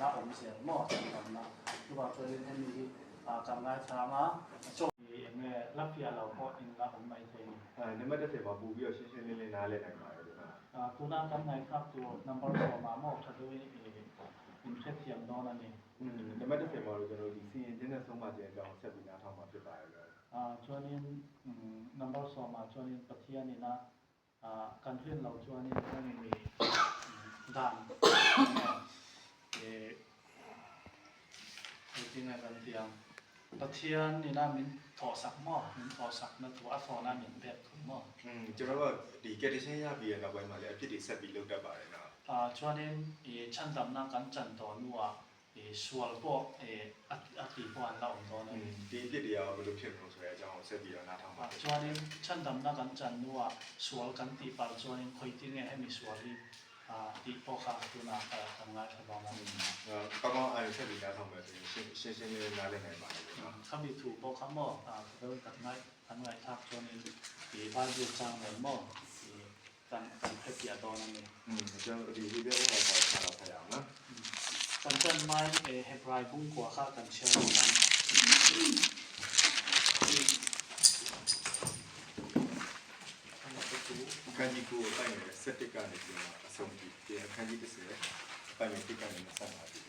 la awm zel maw chhandamna chuvang chuanin hemi hi kan ngaithla ang a chaw eng nge la fiah lo pawh in la awm mai thei a ni. နံပါတ်30မှာပို့ပြီးတော့ရှင်းရှင်းလင်းလင်းနားလည်နိုင်ပါတယ်ဗျာ Tuna kan ngaihthlak tur number sawmah maw tha deuhin in hrethiam dawn a ni. နံပါတ်30မှာတော့ကျွန်တော်ဒီစီရင်ခြင်းနဲ့ဆုံးမခြင်းအကြောင်းဆက်ပြီးနားထောင်မှာဖြစ်ပါတယ်ဗျာ Chuanin number sawmah chuanin Pathian ina kan rin loh chuanin hemi mi dan engtin nge kan tih ang Pathian ina min thawhsak maw min thawhsakna tur a thlawhna min pek thung maw. ကျွန်တော်တို့ဒီကက်တရှင်းရပြီးတဲ့နောက်ပိုင်းမှာလည်းအဖြစ်တွေဆက်ပြီးလုပ်တတ်ပါတယ်နော် Chuanin i chhandamna kan chan tawh hnuah i sual pawh i a tih pawh an la awm dawn a ni. ဒီအဖြစ်တွေကဘယ်လိုဖြစ်မလို့ဆိုတဲ့အကြောင်းကိုဆက်ပြီးတော့နားထောင်ပါ Chuanin chhandamna kan chan hnuah sual kan tih palh chuanin khawi ti nge hemi sual hi tih pawh kha tunah kan ngaithla dawn a ni. ကောင်းကောင်းအာရုံဆက်ပြီးနားထောင်မယ်ဆိုရင်ရှင်းရှင်းရှင်းလင်းလင်းနားလည်နိုင်ပါတယ်နော် Khami thu pawh kha maw kan ngai kan ngaihthlak chuanin i Bible chang nen maw i kan kan hrepiah dawn a ni. ကျွန်တော်ဒီဒီပြဟောတာထားတော့ဖတ်ရအောင်နော် Kan tan hmain Hebrai bungkua kha kan chhiar lo ang. အခန်းကြီး9ပိုင်နယ်7ကနေပြီးတော့အဆုံးထိဒီအခန်းကြီး10ပိုင်နယ်1ကနေ25တိ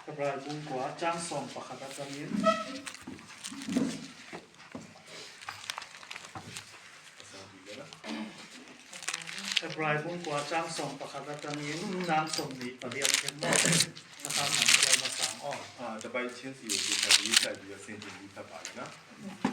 Hebrai bungkua chang 11 atangin အဆုံးထိလေနော် Hebrai bungkua chang 11 atangin chang 28 thleng maw a khan an hrial hmasa ang aw. အာတပိုင်ချင်းစီကိုဒီခါကြီးစိုက်ပြီးတော့ဆင်ခြင်ပြီးဖတ်ပါလေနော်။